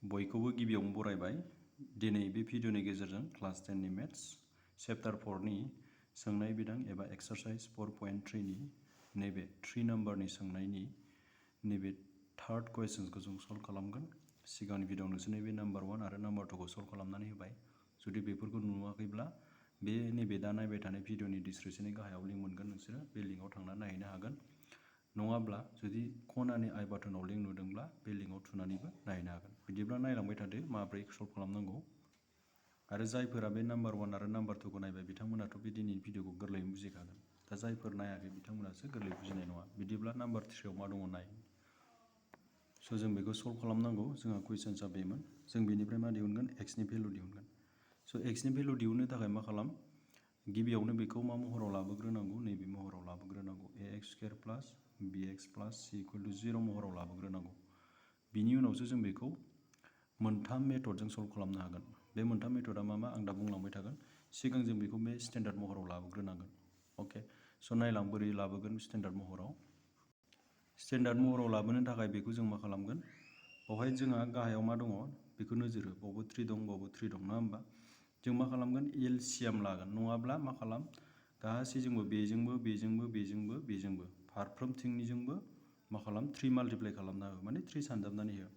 बयखौबो गिबियावनो बरायबाय दिनै बे भिडिअनि गेजेरजों क्लास 10 नि मेथ्स चैप्टार 4 नि सोंनाय बिदां एबा एक्सारसाइज 4.3 नि नैबे 3 नम्बरनि सोंनायनि नैबे थार्ड क्वेश्चनखौ जों सल्व खालामगोन। सिगांनि भिडिअ नोंसोर नैबे नम्बर 1 आरो नम्बर 2 खौ सल्व खालामनानै होबाय। जुदि बेफोरखौ नुवाखैब्ला बे नैबे दा नायबाय थानाय भिडिअनि डिसक्रिपशननि गाहायाव लिंक मोनगोन, नोंसोरो बे लिंकआव थांनानै नायहैनो हागोन। नङाब्ला जुदि खनानि आइ बाटनाव लिंक नुदोंब्ला बे लिंकआव थुनानैबो नायनो हागोन। बिदिब्ला नायलांबाय थादो माब्रै सल्व खालामनांगौ। आरो जायफोरा बे नम्बर 1 आरो नम्बर 2 खौ नायबाय बिथांमोनाथ' बे दिनैनि भिडिअखौ गोरलैयै बुजिखागोन। दा जायफोर नायाखै बिथांमोनासो गोरलै बुजिनाय नङा। बिदिब्ला नम्बर 3 आव मा दङ नाय। स' जों बेखौ सल्व खालामनांगौ। जोंहा कुइसन्सआ बेमोन। जों बेनिफ्राय मा दिहुनगोन? x नि भेलु दिहुनगोन। स' x नि भेलु दिहुननो थाखाय मा खालाम? गिबियावनो बेखौ मा महराव लाबोग्रोनांगौ? नैबे महराव लाबोग्रोनांगौ। ax² प्लास bx प्लास c = 0 महराव लाबोग्रोनांगौ। बिनि उनावसो जों बेखौ मोनथाम मेथडजों सल्व खालामनो हागोन। बे मोनथाम मेथडआ मा आं दा बुंलांबाय थागोन। सिगां जों बेखौ बे स्टेन्डार्ड महराव लाबोग्रोनांगोन। अके, स' नायलां बोरै लाबोगोन स्टेन्डार्ड महराव। स्टेन्डार्ड महराव लाबोनो थाखाय बेखौ जों मा खालामगोन? बेवहाय जोंहा गाहायाव मा दङ बेखौ नोजोर हो। बावबो 3 दं, बावबो 3 दं, नङा होमबा? जों मा खालामगोन? एलसिएम लागोन। नङाब्ला मा खालाम? गासैजोंबो बेजोंबो बेजोंबो बेजोंबो बेजोंबो फारफ्रोमथिंनिजोंबो मा खालाम? 3 माल्टिप्लाइ खालामना हो, माने 3 सानजाबनानै हो।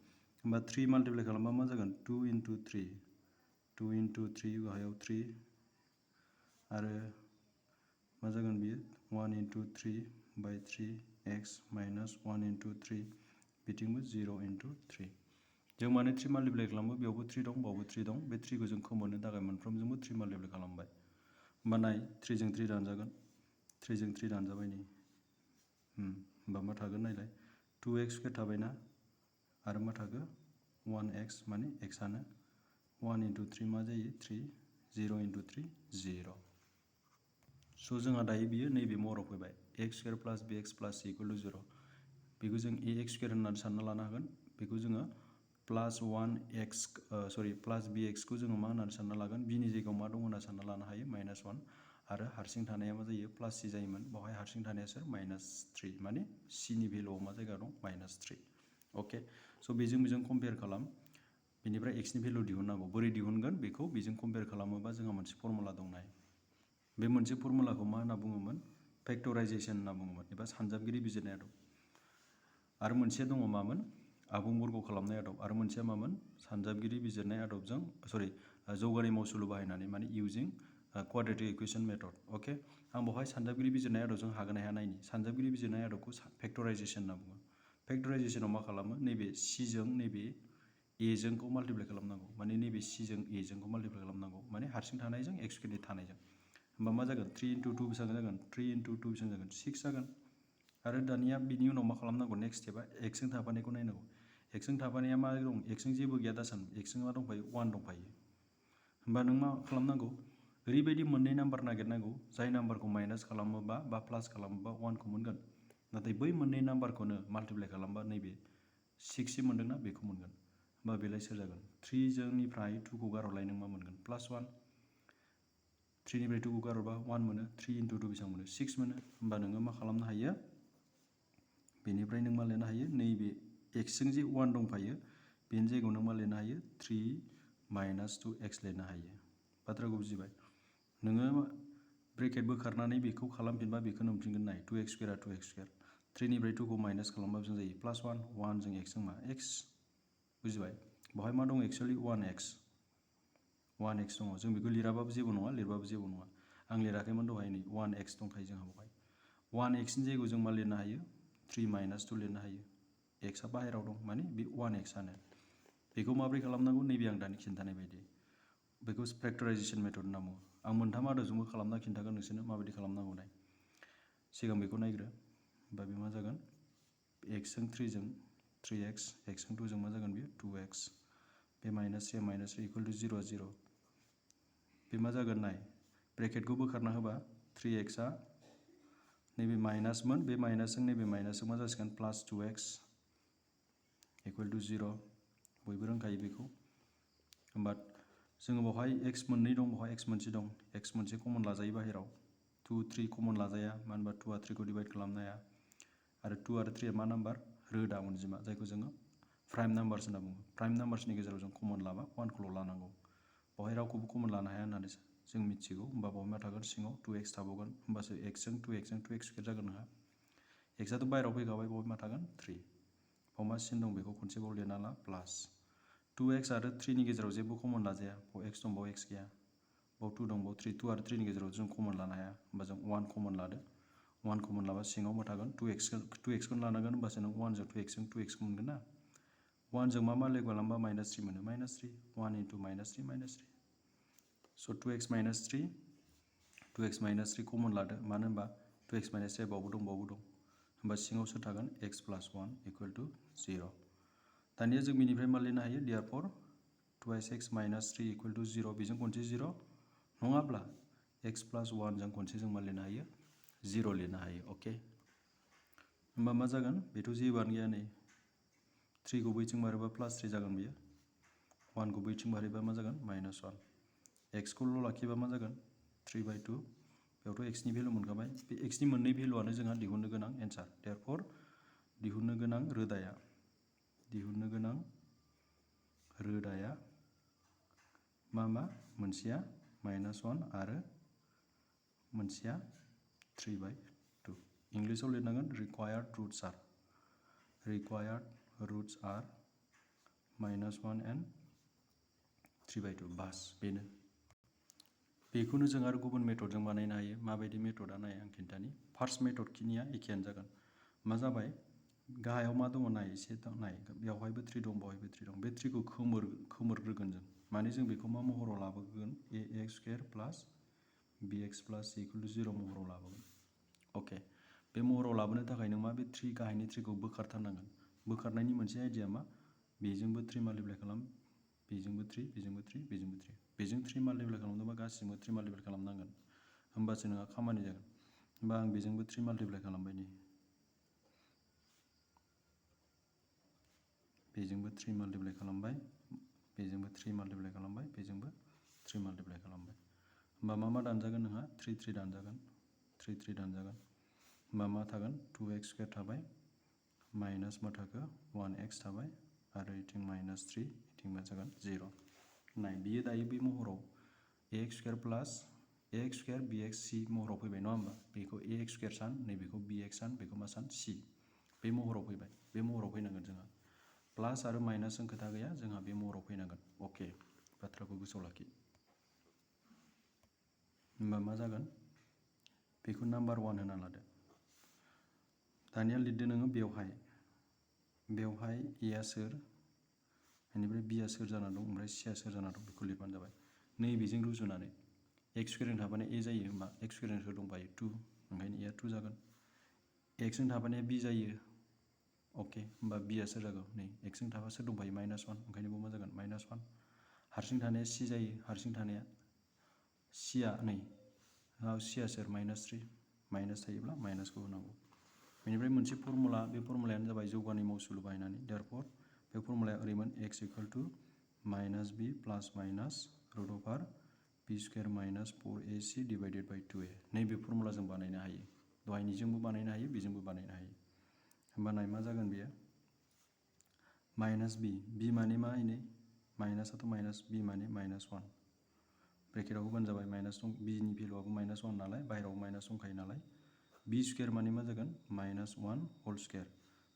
होमबा 3 माल्टिप्लाइ खालामबा मा जागोन? 2 × 3 2 × 3 गाहायाव 3 आरो मा जागोन बियो? 1 × 3/3x माइनास 1 × 3 बिथिंबो 0 × 3। जों माने 3 माल्टिप्लाइ खालामो, बेयावबो 3 दं, बावबो 3 दं। बे 3 खौ जों खोमोरनो थाखाय मोनफ्रोमजोंबो 3 माल्टिप्लाइ खालामबाय। होमबा नाय 3 जों 3 दानजागोन, 3 जों 3 दानजाबाय नै। होमबा मा थागोन नायलाय? 2x² थाबायना आरो मा थाखो? 1x माने x आनो 1 × 3 मा जायो? 3 0 × 3 0। स' जोंहा दायो बियो नैबे महराव फैबाय। x² प्लास bx प्लास c = 0। बेखौ जों ax² होननानै सानना लानो हागोन। बेखौ जोङो प्लास bx खौ जोङो मा होननानै सानना लागोन? b नि जायगायाव मा दं होनना सानना लानो हायो? -1 आरो हारसिं थानाया मा जायो? प्लास c जायोमोन। बेवहाय हारसिं थानाया सोर? -3 माने c नि भेलुआव मा जायगा दं? -3। अके, स' बेजों कम्पेयार खालाम। बेनिफ्राय x नि भेलु दिहुननांगौ। बोरै दिहुनगोन? बेखौ बेजों कम्पेयार खालामोबा जोंहा मोनसे फर्मुला दं नाय। बे मोनसे फर्मुलाखौ मा होनना बुङोमोन? फेक्टराइजेसन होनना बुङोमोन एबा सानजाबगिरि बिजिरनाय आदब। आरो मोनसेया दङ मामोन? आबुं बर्ग खालामनाय आदब। आरो मोनसेया मामोन? सानजाबगिरि बिजिरनाय आदबजों जौगानाय मावसोलो बाहायनानै, माने इउजिं क्वाड्रेटिक इकुवेशन मेथड। अके, आं बेवहाय सानजाबगिरि बिजिरनाय आदबजों हागोन हाया नायनि। सानजाबगिरि बिजिरनाय आदबखौ फेक्टराइजेसन होनना बुङो। फेक्टराइजेसनाव मा खालामो? नैबे c जों नैबे a जोंखौ माल्टिप्लाइ खालामनांगौ। माने नैबे c जों a जोंखौ माल्टिप्लाइ खालामनांगौ। माने हारसिं थानायजों x² थानायजों। होमबा मा जागोन? 3 × 2 बेसेबां जागोन? 3 × 2 बेसेबां जागोन? 6 जागोन। आरो दानिया बिनि उनाव मा खालामनांगौ? नेक्स्ट स्टेपआ x जों थाफानायखौ नायनांगौ। x जों थाफानाया मा दं? x जों जेबो गैया दासान। x जों मा दंफायो? 1 दंफायो। होमबा नों मा खालामनांगौ? ओरैबायदि मोननै नाम्बार नागिरनांगौ जाय नाम्बारखौ माइनास खालामोबा बा प्लास खालामोबा 1 खौ मोनगोन। नाथाय बै मोननै नाम्बारखौनो माल्टिप्लाइ खालामबा नैबे 6 मोनदोंना बेखौ मोनगोन। होमबा बेलाय सोर जागोन? 3 जोंनिफ्राय 2 खौ गारहरलाय नों मा मोनगोन? +1। 3 निफ्राय 2 खौ गारहरबा 1 मोनो। 3 × 2 बेसेबां मोनो? 6 मोनो। होमबा नोङो मा खालामनो हायो? बेनिफ्राय नों मा लिरनो हायो? नैबे x जों जे 1 दंफायो बेनि जायगायाव नों मा लिरनो हायो? 3 - 2x लिरनो हायो। बाथ्राखौ बुजिबाय? नोङो ब्रेकेट बोखारनानै बेखौ खालामफिनबा बेखौनो मोनफिनगोन नाय। 2x² 2x²। 3 निफ्राय 2 खौ माइनास खालामबा बेसेबां जायो? +1। 1 जों x जों मा? x। बुजिबाय? बेवहाय मा दं? Actually 1x। 1x दङ। जों बेखौ लिराबाबो जेबो नङा, लिरबाबो जेबो नङा। आं लिराखैमोन दहाय नै 1x दंखायो जोंहा बेवहाय। 1x नि जायगायाव जों मा लिरनो हायो? 3 - 2 लिरनो हायो। x आ बाहेरायाव दं, माने बे 1x आनो। बेखौ माबोरै खालामनांगौ? नैबे आं दानि खिन्थानाय बायदि। बेखौ फेक्टराइजेसन मेथड होनना बुङो। आं मोनथाम आदबजोंबो खालामना खिन्थागोन नोंसोरनो माबायदि खालामनांगौ नाय। सिगां बेखौ नायग्रो। होमबा बे मा जागोन? x जों 3 जों 3x, x जों 2 जों मा जागोन बेयो? 2x। बे -3 - 3 = 0 0। बे मा जागोन नाय? ब्रेकेटखौ बोखारना होबा 3x आ नैबे माइनासमोन, बे माइनासजों नैबे माइनासजों मा जासिगोन? +2x = 0। बयबो रोंखायो बेखौ। होमबा जोङो बेवहाय x मोननै दं, बेवहाय x मोनसे दं। x मोनसे कमन लाजायो बाहेराव। 2 3 कमन लाजाया, मानो होनबा 2 आ 3 खौ डिभाइड खालामनो हाया। आरो 2 आरो 3 आ मा नाम्बार? रोदा अनजिमा, जायखौ जोङो प्राइम नाम्बार्स होनना बुङो। प्राइम नाम्बार्सनि गेजेराव जों कमन लाबा 1खौल' लानांगौ। बेवहाय रावखौबो कमन लानो हाया होननानै जों मिथिगौ। होमबा बेवहाय मा थागोन सिङाव 2x थाबावगोन। होमबासो xजों 2x स्कुवेर जागोन नोंहा। xआथ' बाहेरायाव फैखाबाय, बेवहाय मा थागोन 3। बाव मा सिन दं बेखौ खनसेबाव लिरना ला प्लास 2x आरो 3 नि गेजेराव जेबो कमन लाजाया। बाव x दं, बाव x गैया। बाव 2 दं, बाव 3। 2 आरो 3 नि गेजेराव जों कमन लानो हाया। होमबा जों 1 कमन लादो। 1 कमन लाबा सिङाव मा थागोन 2x खौनो लानांगोन। होमबासो नों 1 जों 2x मोनगोन ना। 1 जों मा लोगो खालामबा -3 मोनो। -3 1 × -3 -3 स' 2x - 3 2x - 3 कमन लादो। मानो होनबा 2x - 3 बावबो दं। होमबा सिङाव सोर थागोन x + 1 = 0। दानिया जों बेनिफ्राय मा लिरनो हायो देयरफर 2x - 3 = 0 बेजों खनसे 0 नङाब्ला x + 1 जों खनसे जों मा लिरनो हायो 0 लिरनो हायो। अके, होमबा मा जागोन बेथ' जेबोआनो गैया नै 3 खौ बैथिं बारोबा +3 जागोन बेयो। 1 खौ बैथिं बारोबा मा जागोन -1। x खौल' लाखिबा मा जागोन 3/2। बेयावथ' x नि भेलु मोनखाबाय। बे x नि मोननै भेलुआनो जोंहा दिहुननो गोनां एन्सार। देयरफर दिहुननो गोनां रोदाया मा मोनसेया -1 आरो मोनसेया 3/2। इंलिसाव लिरनांगोन रिक्वायर्ड रुट्स आर -1 and 3/2। बास बेनो। बेखौनो जों आरो गुबुन मेथडजों बानायनो हायो। माबायदि मेथडआ नाय आं खिन्थानि। फार्स्ट मेथड खिनिया एखेयानो जागोन। मा जाबाय गाहायाव मा दङ नाय एसे नाय। बेवहायबो 3 दं, बेवहायबो 3 दं। बे 3 खौ खोमोरग्रोगोन जों। माने जों बेखौ मा महराव लाबोगोन ax² + bx + c = 0 महराव लाबोगोन। अके, बे महराव लाबोनो थाखाय नों मा बे 3 गाहायनि 3 खौ बोखारथारनांगोन। बोखारनायनि मोनसे आइडिया मा बेजोंबो 3 माल्टिप्लाइ खालाम, बेजोंबो 3 बेजोंबो 3 बेजोंबो 3 बेजों 3 माल्टिप्लाइ खालामदोंबा गासिबो 3 माल्टिप्लाइ खालामनांगोन। होमबासो नोंहा खामानि जागोन। होमबा आं बेजोंबो 3 माल्टिप्लाइ खालामबाय नै। बेजोंबो 3 माल्टिप्लाइ खालामबाय, बेजोंबो 3 माल्टिप्लाइ खालामबाय, बेजोंबो 3 माल्टिप्लाइ खालामबाय। होमबा मा दानजागोन नोंहा 3 3 दानजागोन, 3 3 दानजागोन। होमबा मा थागोन 2x² थाबाय माइनास मा थाखो 1x थाबाय आरो इथिं -3 इथिं मा जागोन 0। नाय बियो दायो बे महराव ax² + ax² bx c महराव फैबाय नङा होमबा। बेखौ ax² सान, नैबेखौ bx सान, बेखौ मा सान c। बे महराव फैबाय। बे महराव फैनांगोन जोंहा। प्लास आरो माइनासजों खोथा गैया, जोंहा बे महराव फैनांगोन। अके, बाथ्राखौ गोसोआव लाखि। होमबा मा जागोन बेखौ नाम्बार 1 होना लादो। दानिया लिरदो नोङो बेवहाय a आ सोर, बेनिफ्राय b आ सोर जाना दं, ओमफ्राय c आ सोर जाना दं बेखौ लिरबानो जाबाय। नैबेजों रुजुनानै x² जों थाबानो a जायो। होमबा x² जों सोर दंफायो 2, ओंखायनो a आ 2 जागोन। x जों थाबानो b जायो। अके, होमबा b आ सोर जागोन नै x जों थाबा सोर दंफायो -1, ओंखायनो बेयाव मा जागोन -1। हारसिं थानाया c जायो। हारसिं थानाया c आ नै c आ सोर -3, माइनास थायोब्ला माइनासखौ होनांगौ। बेनिफ्राय मोनसे फर्मुला, बे फर्मुलायानो जाबाय जौगानि मावसुलु बाहायनानै। देयरफर बे फर्मुलाया ओरैमोन x = -b + -√b² - 4ac / 2a। नैबे फर्मुला जों बानायनो हायो। दहायनिजोंबो बानायनो हायो, बेजोंबो बानायनो हायो। होमबा नाय मा जागोन बेयो -b माने मा इनै माइनासआथ' माइनास, b माने -1। ब्रेकेटाव होबानो जाबाय माइनास दं, b नि भेलुआबो -1 नालाय, बाहेरायाव माइनास दंखायो नालाय। b² माने मा जागोन -1²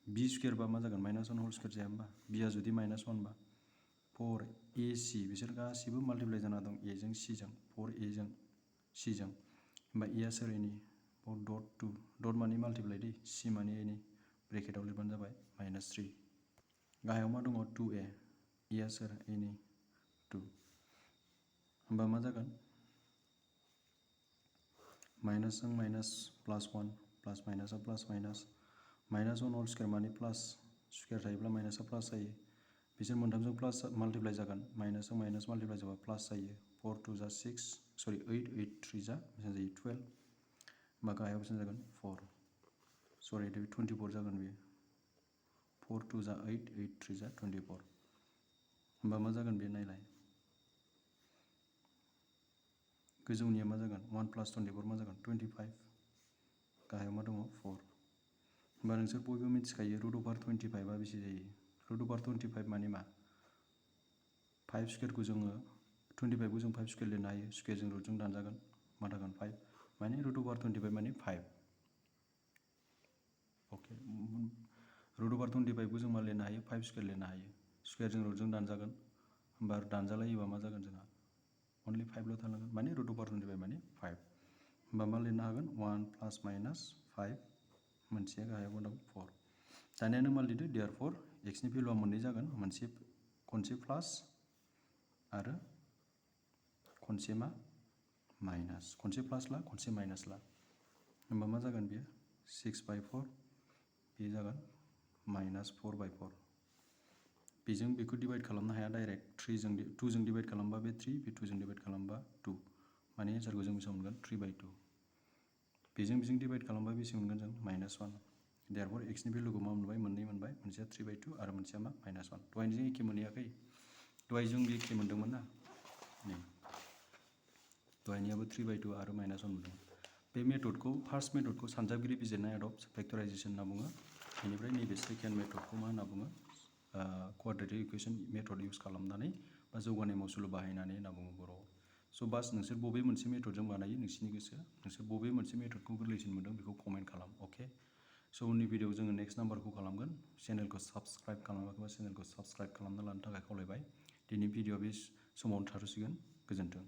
b² बा मा जागोन -1² जाया होमबा। b आ जुदि -1 बा 4ac बिसोर गासिबो माल्टिप्लाइ जाना दं a जों c जों, 4a जों c जों। होमबा a आ सोर इनि .2 डट माने माल्टिप्लाइ दै, c माने इनि ब्रेकेटाव लिरबानो जाबाय -3। गाहायाव मा दङ 2a, a आ सोर इनि 2। होमबा मा जागोन माइनासजों माइनास +1 प्लास माइनासआ प्लास माइनास -1² माने प्लास, स्कुवेर थायोब्ला माइनासआ प्लास जायो। बिसोर मोनथामजों प्लास माल्टिप्लाइ जागोन, माइनासजों माइनास माल्टिप्लाइ जाबा प्लास जायो। 4 2 = 6, सरि 8 8 3 = बेसेबां जायो 12। होमबा गाहायाव बेसेबां जागोन 4, सरि 24 जागोन बेयो। 4 2 = 8 8 3 = 24। होमबा मा जागोन बे नायलाय गोजौनिया मा जागोन 1 + 24 मा जागोन 25। गाहायाव मा दङ 4। होमबा नोंसोर बयबो मिथिखायो √25 आ बेसे जायो। रुट अभार 25 माने मा 5 स्क्वायरखौ जोङो 25 खौ जों 5 स्क्वायर लिरनो हायो स्क्वायरजों रुटजों दानजागोन मा थागोन 5 माने रुट अभार 25 माने 5 ओके रुट अभार 25 खौ जों मा लिरनो हायो 5 स्क्वायर लिरनो हायो स्क्वायरजों रुटजों दानजागोन होमबा दानजालायोबा मा जागोन जोंहा अनलि 5 ल' थानांगोन माने रुट अभार 25 माने 5 होमबा मा लिरनो हागोन 1 प्लास माइनास 5 मोनसेया गाहायाव दं 4 दानिया नों मा लिरदो देयरफर x नि भेलुआ मोननै जागोन मोनसे खनसे प्लास आरो खनसे मा माइनास खनसे प्लास ला खनसे माइनास ला होमबा मा जागोन बेयो 6/4 बे जागोन -4/4 बेजों बेखौ डिवाइड खालामनो हाया डाइरेक्ट 2 जों डिवाइड खालामबा बे 3 बे 2 जों डिवाइड खालामबा 2 माने एन्सारखौ जों बेसेबां मोनगोन 3/2 बेजों डिवाइड खालामबा बेसे मोनगोन जों -1 देयरफर x नि भेलुखौ मा मोनबाय मोननै मोनबाय मोनसेया 3/2 आरो मोनसेया मा -1 दहायनिजों एखे मोनहैयाखै दहायजों बे एखे मोनदोंमोन ना नै दहायनियाबो 3/2 आरो -1 मोनदोंमोन बे मेथडखौ फार्स्ट मेथडखौ सानजाबगिरि बिजिरनाय आदब फेक्टराइजेसन होनना बुङो बेनिफ्राय नैबे सेकेन्ड मेथडखौ मा होनना बुङो क्वाड्रेटिक इकुवेशन मेथड इउज खालामनानै बा जौगानाय मावसुलु बाहायनानै होनना बुङो बर'आव स' बास नोंसोर बबे मोनसे मेथडजों बानायो नोंसिनि गोसो नोंसोर बबे मोनसे मेथडखौ गोरलैसिन मोनदों बेखौ कमेन्ट खालाम अके स' उननि भिडिअ'आव जोङो नेक्स्ट नाम्बारखौ खालामगोन चेनेलखौ साबस्क्राइब खालामाखैबा चेनेलखौ साबस्क्राइब खालामना लानो थाखाय खावलायबाय दिनै भिडिअ'आ बे समावनो थाथ'सिगोन गोजोन्थों